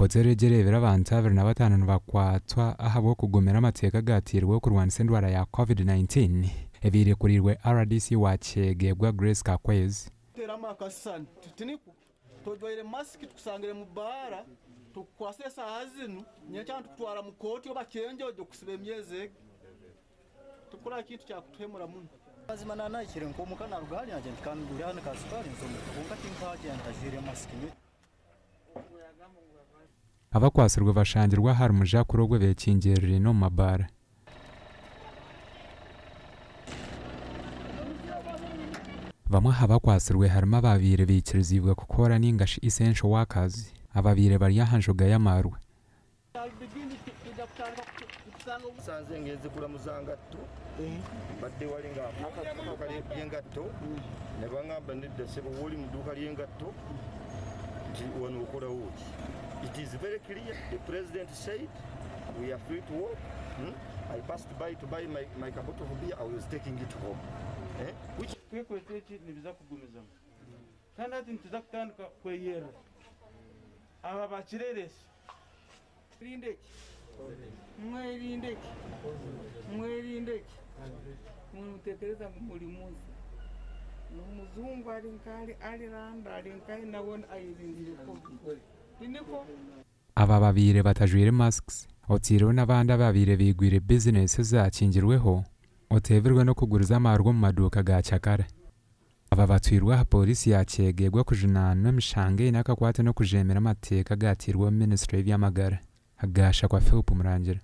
Hoteeri egi ereebire abantu 25 nibakwatwa ahabw'okugomera amateeka agateirweho kurwanisa endwara ya Covid-19 ebaire ekuriirwe rdc wa Kyegegwa Grace Kakwezi. Teramu akasisani tinikwo tojwaire masiki tukusangire mu baara tukukwase esaaha zinu nyenkya nitukutwara mu kooti oba kyenjojo kusiba emyezi egi tikukora kintu kyakutuhemura muno. Mazima nanahikire nk'omuka naruga hariya ngyenda nti kangure hanu ka sukaari nze omuka kwonka tinkagyenda ntajwaire masiki. Abakwatsirwe bashangirwe ahari mujakuru obwo bekingiririne omu mabaara. Bamwe aha bakwatsirwe harimu ababaire baikiriziibwe kukora ninga shi essential workers ababaire bari aha njoga y'amaarwa. Nsanze ngenze kulamuza ngatto mbadde wali nga dduuka ly'engatto ne bangamba nedda ssebo wooli mu dduuka ly'engatto nti wano okolawo ki? It is very clear the president said we are free to walk hmm? I passed by to buy my, my bottle of beer I was taking it home eh? Which Kwekwetsa eki nibiza kugumizamu kandi hati nituza kutandika kweyerera aba bakireresi. Mwerinde ki? Mwerinde ki? Mwerinde ki? Nimutekereza ngu muri munsi nomuzungu ari nkahi ari randa ari nkahi nawe ayerindire kubi tiniko? Aba babaire batajwaire masks oteireho n'abandi ababaire baigwire bizinesi ezakingirweho oteebirwe n'okuguriza amaarwa omu maduuka ga kyakara. Aba batwirwe aha pooriisi ya Kyegegwa kujunaanwa emishango eine akakwate n'okujeemera amateeka agateirweho minisiture y'eby'amagara. Agaashakwa Philp Murangira.